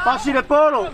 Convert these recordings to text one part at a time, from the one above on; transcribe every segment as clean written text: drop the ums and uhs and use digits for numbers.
Passi le polo!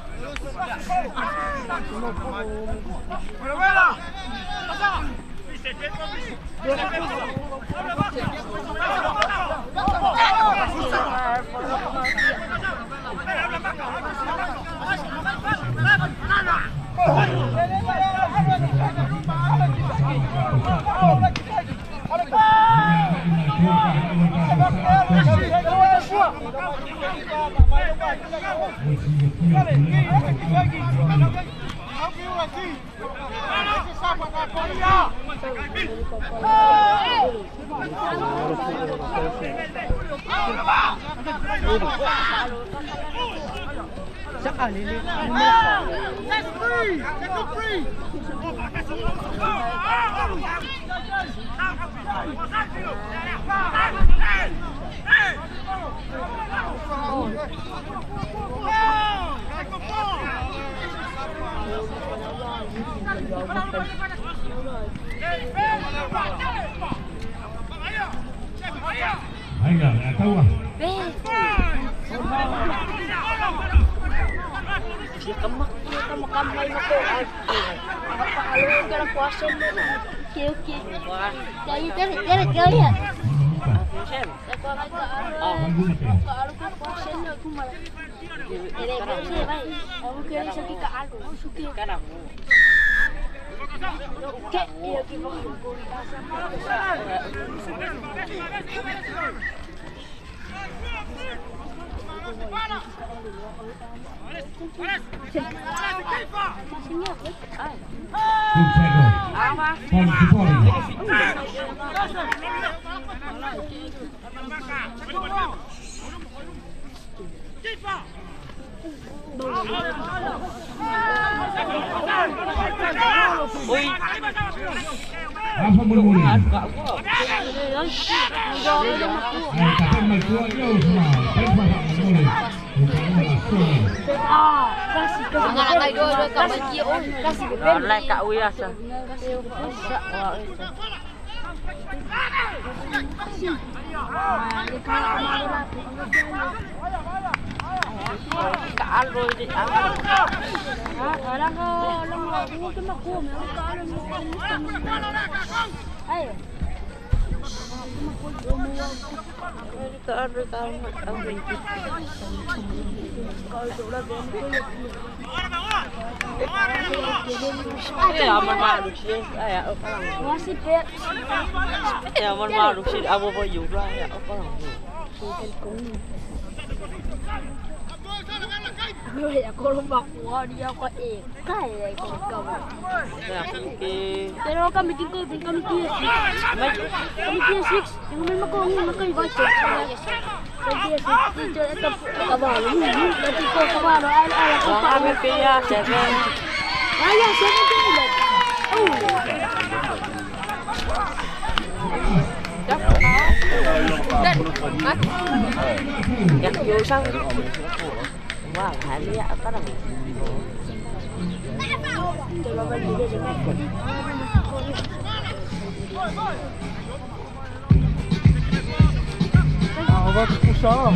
On va pour ça.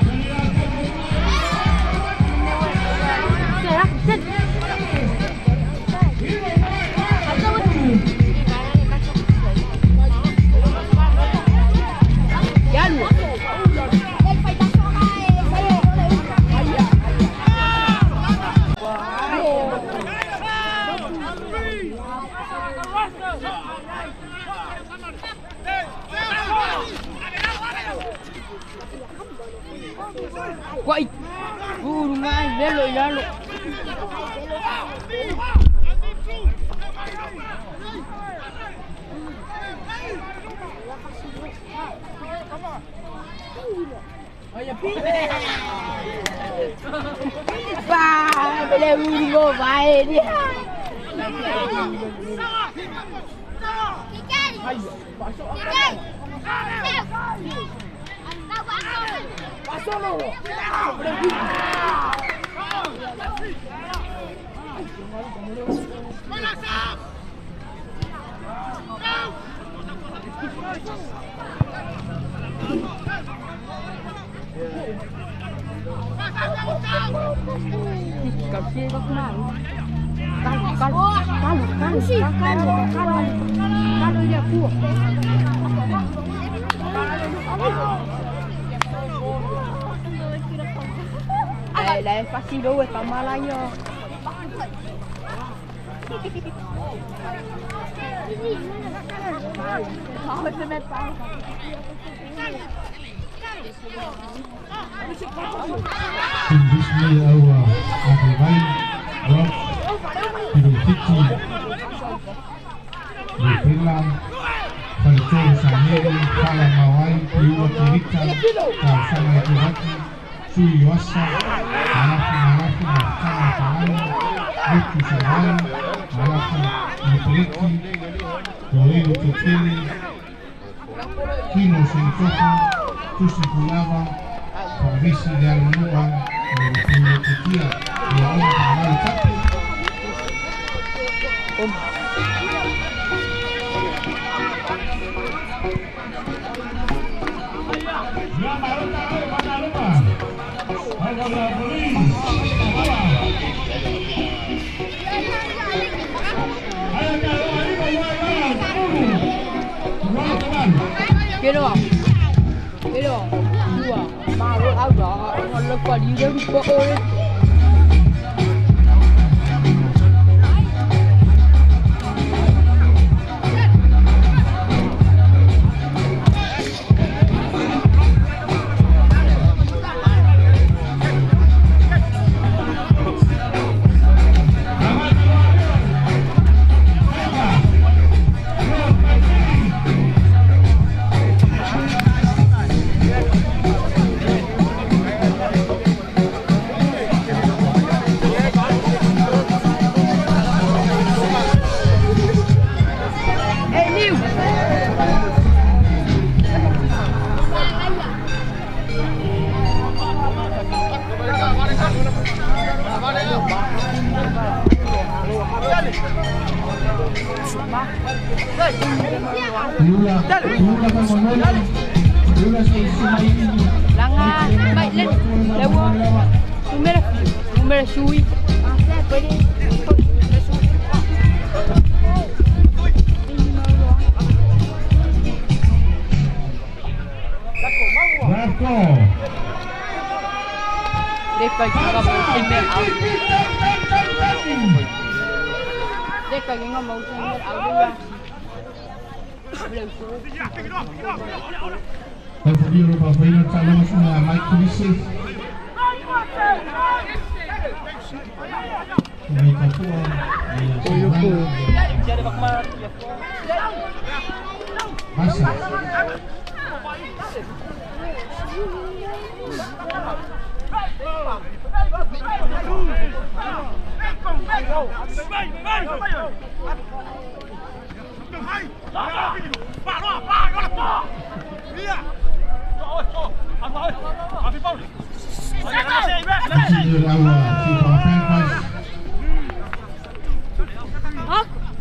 Quậy. Ngay lên rồi ra luôn. Ba, bele ulo vai đi. Industri awa Aderai Rock Pirofiti Lupela Faletou Saneri Fala Mawai Piua Kirita Tausama Ituraki Sui Yoasa Malafu Malafu Mafutana Falani Lutu Savai Malafu Mutreki Toeu Tokele Kino Sentofu Tusi Kulava Fabrici de Almanua, Filotopia, e Pero, ma áo đỏ, nó còn đi đâu có ôi.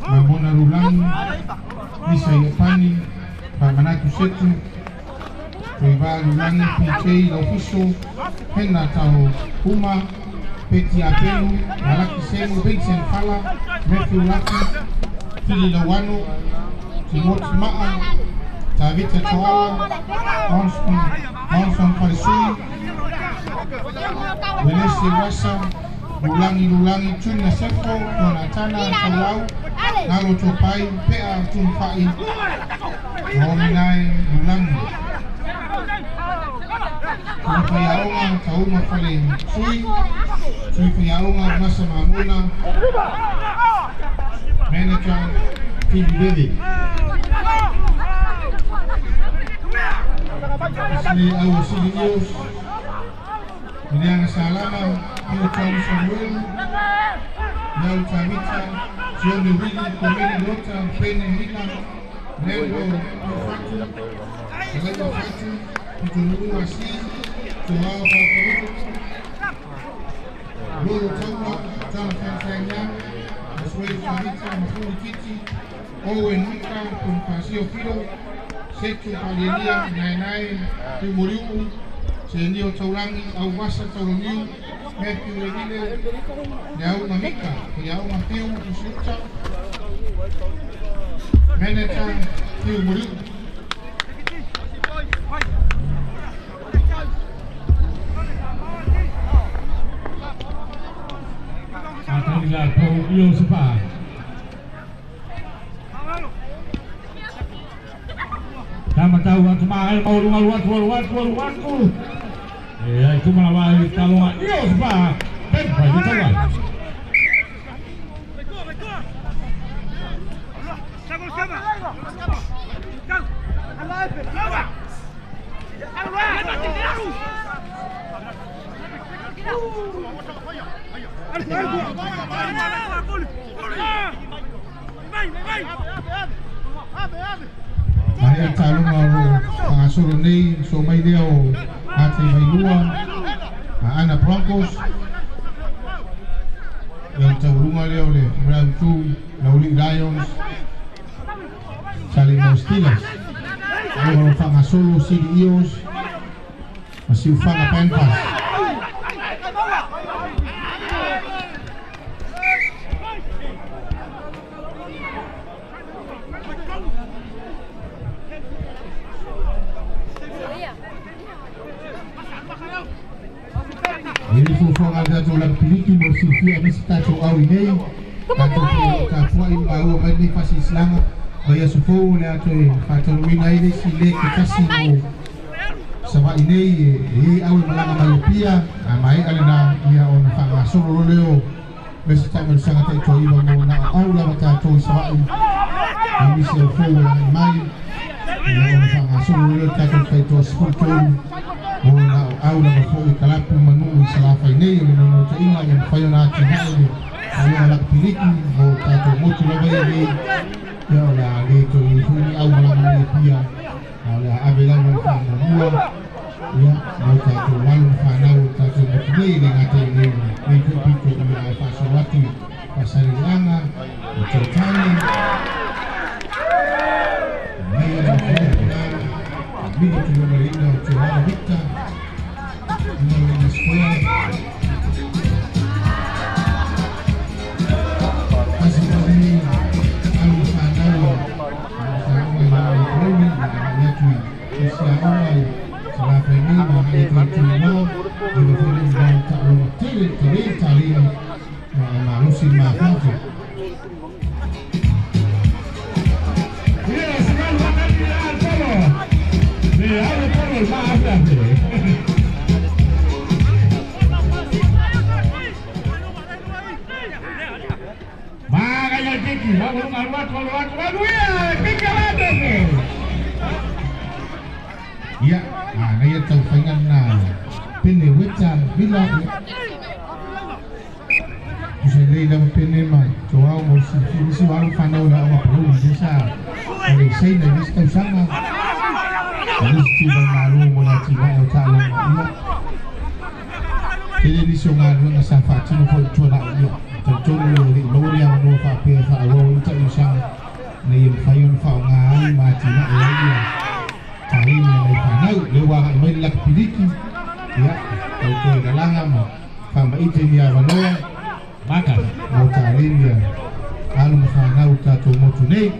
Mamona Rulang, Misa Iopani, Pamanatu Setu, Toiva Rulang, PJ Laufiso, Hena Tau Uma, Peti Apelu, Malaki Semu, Vincent Fala, Matthew Laki, Fili Lawano, Timothy Ma'a, Tavita Toala, Monson Falsui, Welesi Wasa, Lulangi Lulangi, Tuna Sefo, Donatana Tauau, Nalo Topai, Pea Tunfai, Rominai Lulangi. Tuifayaonga, Tauma Fale Sui, Tuifayaonga, Masa Mamuna, Manager, Phoebe Bebe. Sili Awa Sili News. Milianga Salama, Pio Tau Samuel, Yau Tavita, Sione Willi, Komeni Lota, Pene Hina, Nendo Fatu, Kalaiva Fatu, Pitonuru Asi, Joao Fafaru, Lolo Taua, Jonathan Sanyang, Asuelu Tavita, Mafuli Kiti, Owen Mika, Bonifasio Filo, Setu Palelia, Nainai, Timuriu, Senio Taurangi, Auvasa Tauroniu, Matthew Levile, Leauna Mika, Leauna Piu, Usiuta, Manager, Piu Muriu. Atangila Pau Iosepa. Tama tau atu mahal mau lunga luat luat luat luat. Ya itu malah wahai talonga Iosepa. Ben baju tawa. Maria talonga o pangasolo nei so mai lea o Ate Vailua Ana Broncos ia taulunga lea o le round 2 Lauli Lions Salimo Steelers o fangasolo City Eels ma Siufaga Panthers. Ini fufuanga tatou lakipiliki mo silafia aemaise tatou au i nei tatou tapua'i maua mai lenei fasiisilaga mai aso fou le ato e faataunuina ai le isi lē ketasi mo sava'i nei e au e malaga mai Apia a maea lenā ia ona faagasolo lo leo mese taʻamalusaga taitoaiva mo na au lava tatou i sava'i ai nisi au fou e lagai mai ia ona faagasolo lo leo tatou taitoa 13 o na au lava foi kalapu manu i salafai nei o le naunautaiga ia mafai ona atinae le aloga lakipiliki mo tatou motu lava ia nei ia o le a lē toe foi ni au malaga mai Apia a o le a ave lava le faamuamua ia mo tatou alo ma fanau o tatou motu nei le gata i nei nei foi pito ia ae faasolo atu i Faasaleleaga o Tautane nei le mafai Mino tu Marina o Joao Victor Marina Square Asi Mani Alu Whanau Whanau i Lauli Na atu i Isi Aoga i Salafai nei ma e toe tuimoa I wa foi le mau taaloga tele tele taleni ma malosi le mafatu. Yes, al polo, el más grande. Va a ganar Kiki, vamos al cuatro, al cuatro, al Kiki abajo. Ya, ah, ia taufaiga na pene weta vila tusa lei lava pene ma Joao mo silafia nisi o alo fanau le aoga palauli lea sa o le saina i le isi tausaga o le isi tivai malo mo le atinae o taaloga ia tele nisi o galuega sa faatino foi tuana'i ia talitonu o le'i maua le avanoa faapea faaauau ai taʻiusaga ina ia mafai ona faaaogā ai ma atinae ai ia taleni nai fanau lea ua aga'i mai le lakipiliki ia tautoe lalaga ma faamaite ni avanoa Maka mo taleni ia alo ma fanau tatou motu nei.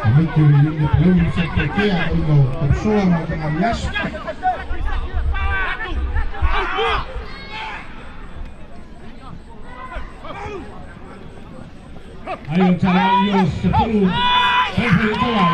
Amaite le le palauli sa pekea o no tapsoa ma tagaliaso. Ayo cara iyo 10 Sampai tawa.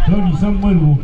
Tony Samuel.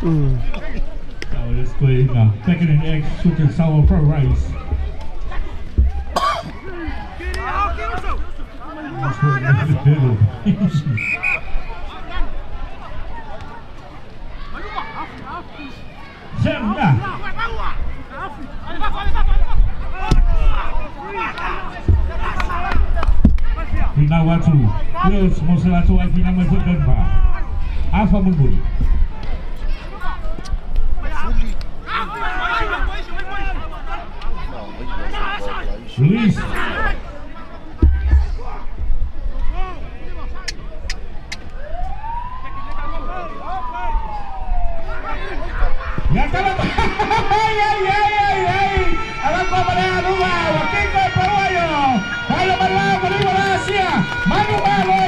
So let's go in bacon and egg, sweet and sour fried rice. Watu, Deus moselatu ai fina mai fodan ba. Afa mun. Luis. Ya está la ay ay ay ay ay. Abajo para Aruba, Kiko Paraguayo. Palo para Bolivia, Manu Malo,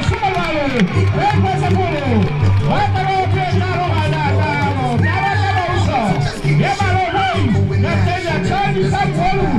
Suma Malo. Después se pudo. Bátalo, Pietro, Balata, Nada uso. Llámalo, Rey. La Tella, Charlie, San Pablo.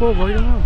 Cô với đúng không?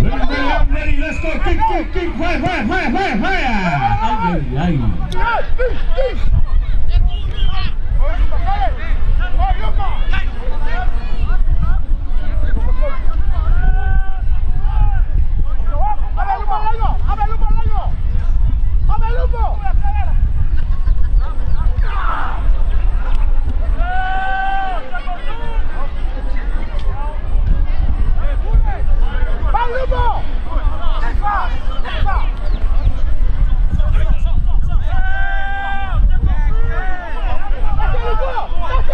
Ready, ready, let's go, kick, kick, kick, fire, fire, fire, fire, fire! Ay, ay, ay. Go!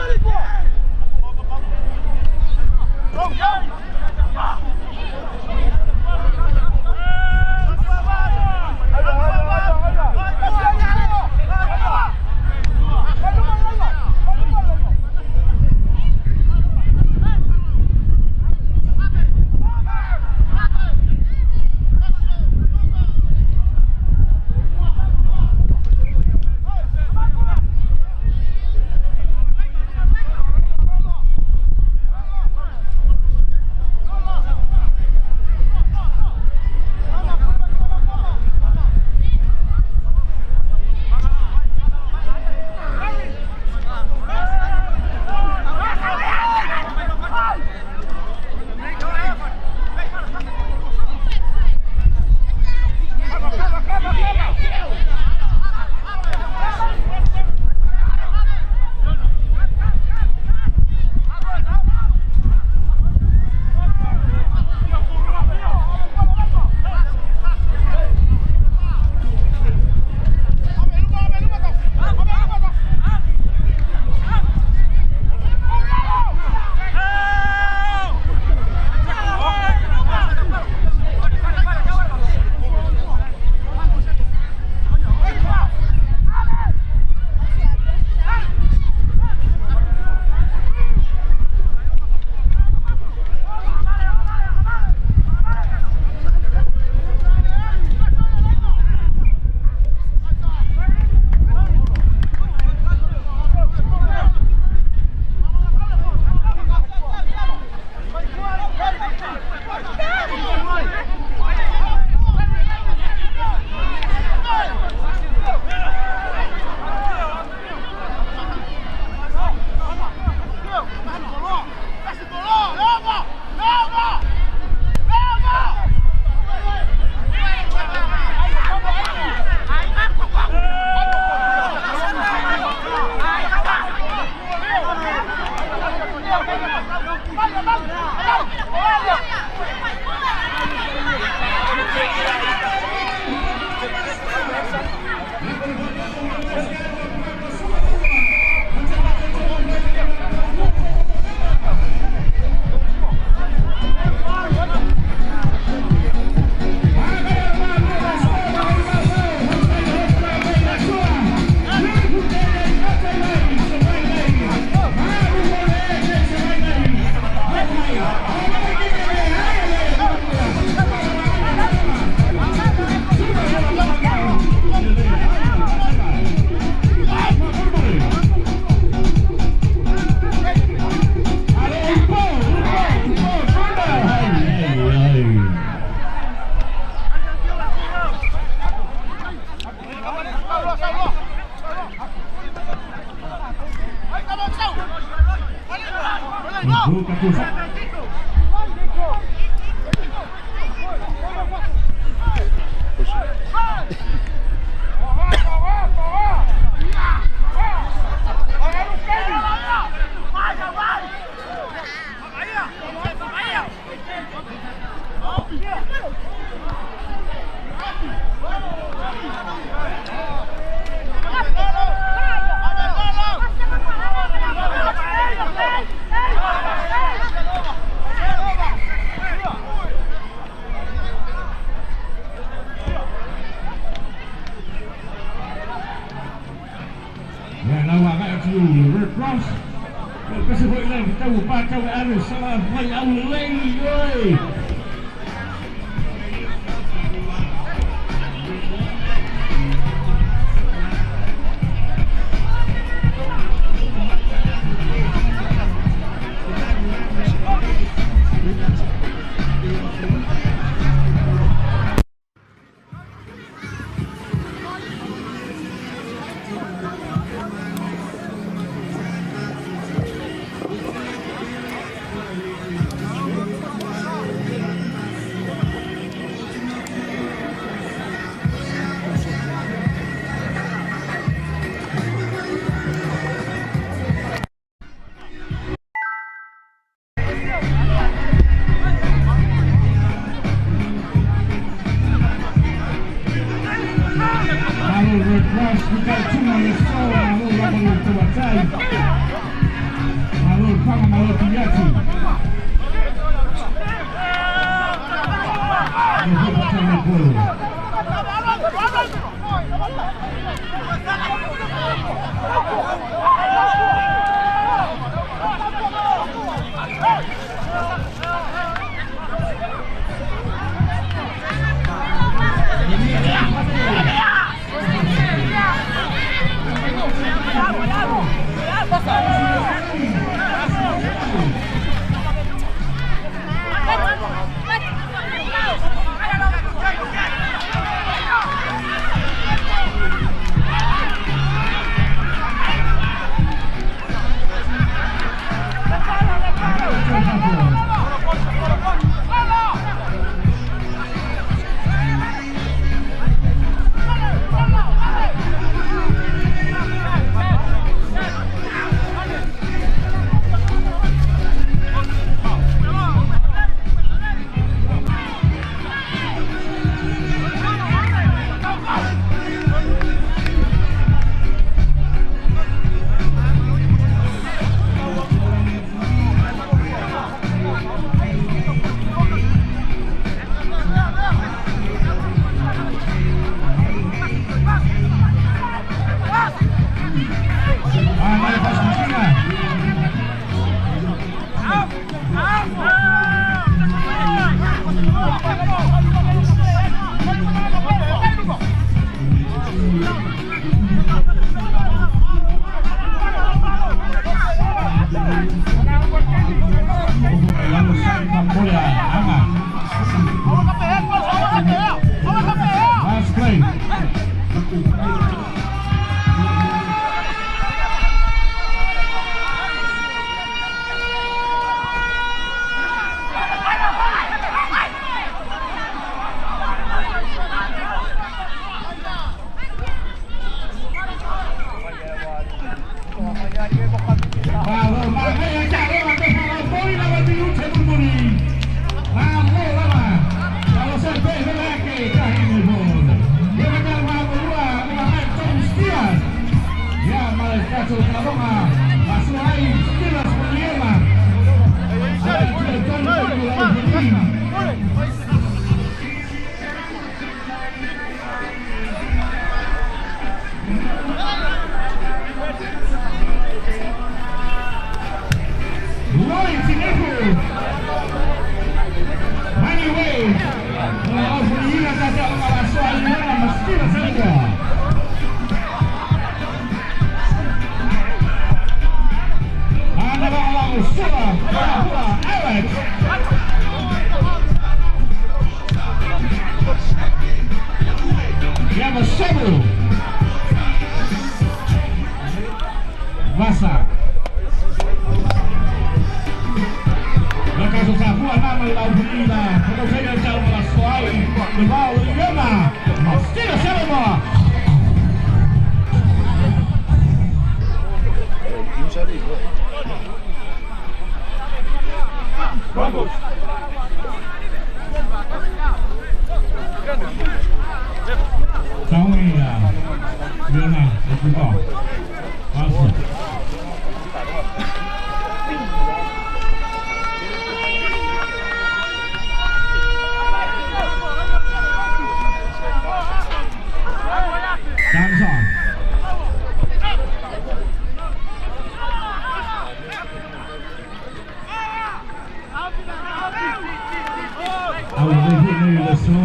Aulelei le so.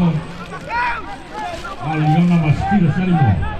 Aliona Mastila Salimo.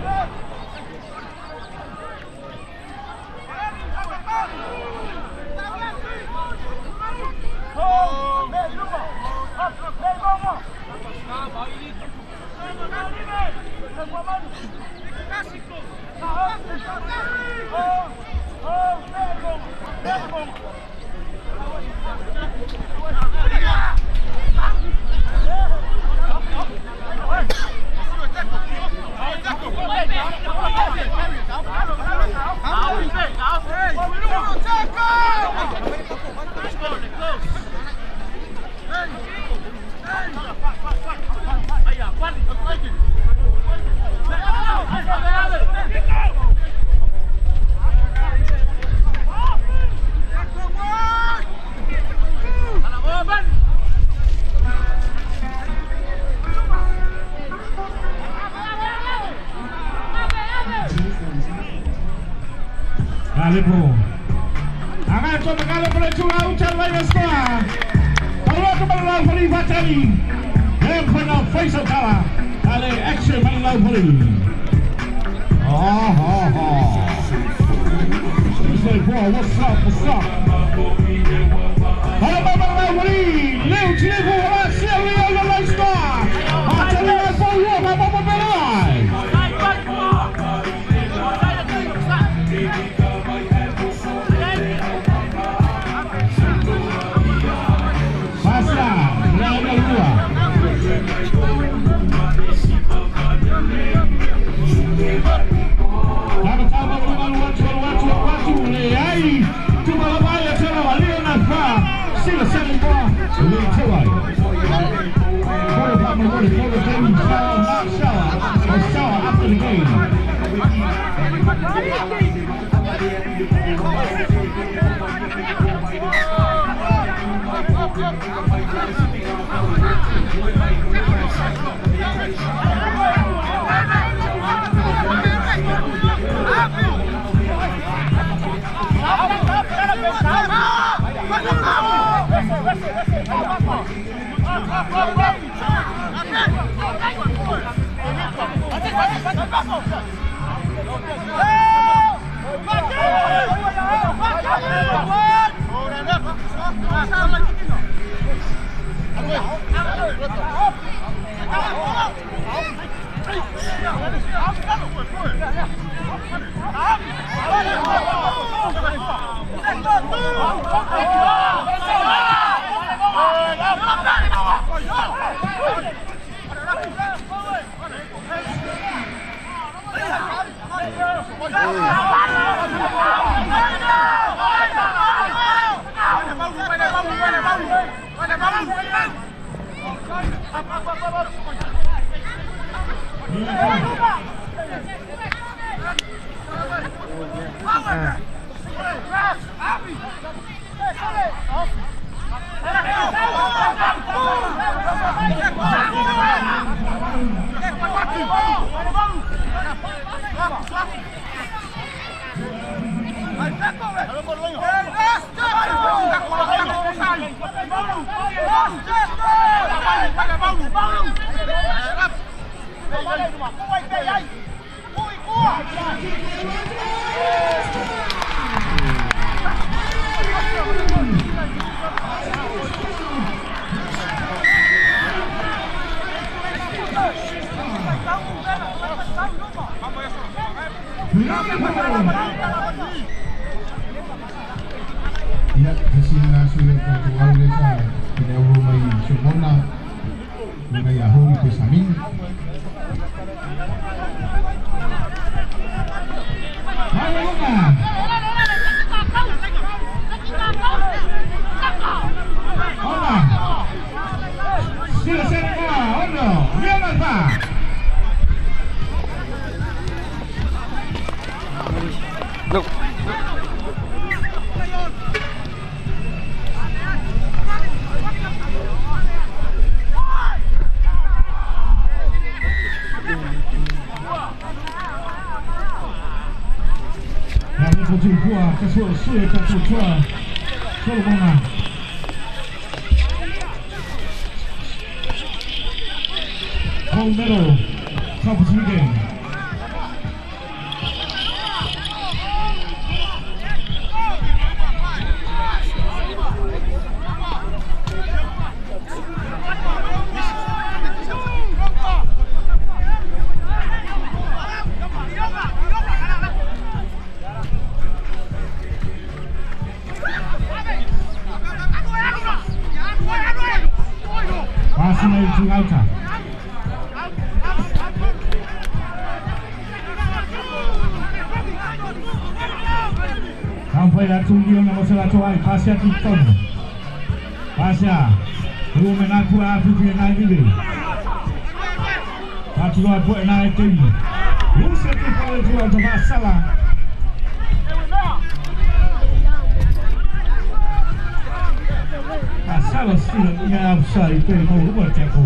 Ia, kasi na sulit na tuwawle sa pinauro may sumona may ahon ko sa amin. Gold medal South Pacific Games. Pasia Titono. Pasia. Rumenaku Afrika na vile. Patulua po na temi. Rusia tu pale tu atau masalah. Masalah sila ni apa itu mau buat aku.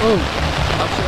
Oh.